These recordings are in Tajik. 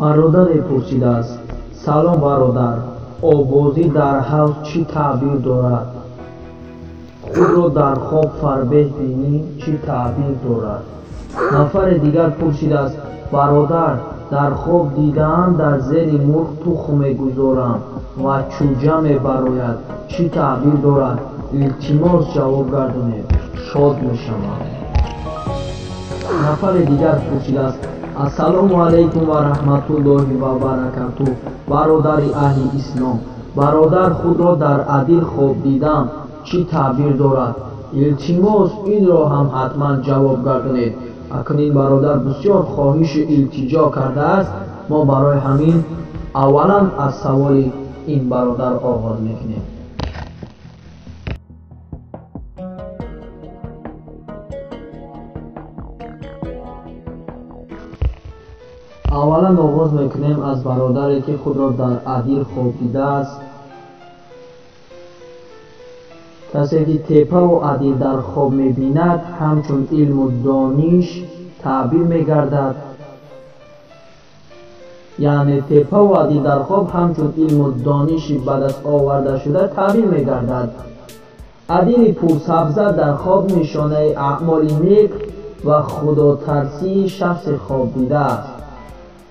Бародаре пурсидааст: салом бародар, оббозӣ дар ҳавз чӣ таъбир дорад? Худро дар хоб фарбеҳ бинӣ чӣ таъбир дорад? Нафаре дигар пурсидааст: бародар, дар хоб дидаам дар зери мурғ тухм мегузорам ва чӯҷа мебарояд, чӣ таъбир дорад? Илтимос ҷавоб гардонед, шод мешавам. Нафаре дигар пурсидааст: ассалому алайкум ва раҳматуллоҳи ва баракатуҳ, бародари аҳли ислом. Бародар, худро дар адил хоб дидам, чӣ таъбир дорад? Илтимос инро ҳам ҳатман ҷавоб гардонед. Акнун ин бародар бисёр хоҳишу илтиҷо кардааст. Мо барои ҳамин аввалан аз саволи ин бародар оғоз мекунем. Аввалан оғоз мекунем аз бародаре ки худро дар адил хоб дидааст. Касе ки тепаву адил дар хоб мебинад, ҳамчун илму дониш таъбир мегардад. Яъне тепаву адил дар хоб ҳамчун илму дониши ба даст овардашуда таъбир мегардад. Адили пурсабза дар хоб нишонаи аъмоли нек ва худотарсии шахси хоб дидааст.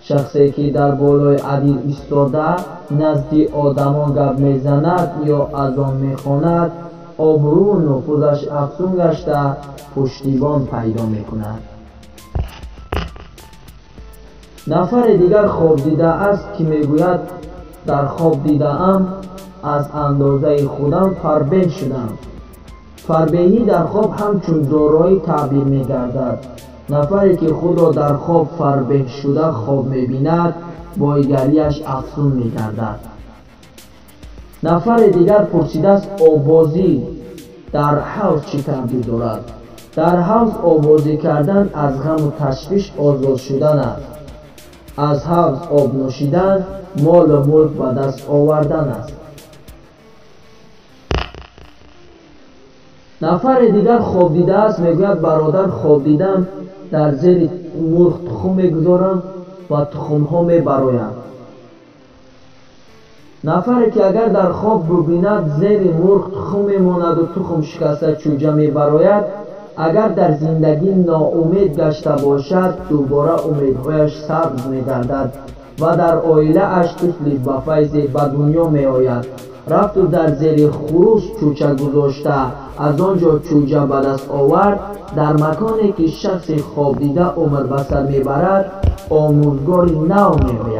Шахсе ки дар болои адил истода назди одамон гап мезанад ё аз он мехонад, обрӯу нуфузаш афзун гашта пуштибон пайдо мекунад. Нафаре дигар хоб дидааст ки мегӯяд: дар хоб дидаам аз андозаи худам фарбеҳ шудам. Фарбеҳӣ дар хоб ҳамчун дороӣ таъбир мегардад. Нафаре ки худро дар хоб фарбеҳ шуда хоб мебинад, бойгариаш афзун мегардад. Нафаре дигар пурсидааст: оббозӣ дар ҳавз чӣ таъбир дорад? Дар ҳавз оббозӣ кардан аз ғаму ташвиш озод шудан аст. Аз ҳавз об нӯшидан молу мулк ба даст овардан аст. Нафаре дигар хоб дидааст, мегӯяд: бародар, хоб дидам дар зери мурғ тухм мегузорам ва тухмҳо мебароянд. Нафаре ки агар дар хоб бубинад зери мурғ тухм мемонаду тухм шикаста чӯҷа мебарояд, агар дар зиндагӣ ноумед гашта бошад, дубора умедҳояш сабз мегардад ва дар оилааш тифли ба файзе ба дунё меояд. Рафту дар зери хурӯс чӯча гузошта аз он ҷо чӯҷа ба даст овард. Дар маконе ки шахси хобдида умр ба сар мебарад, омӯзгори нав меояд.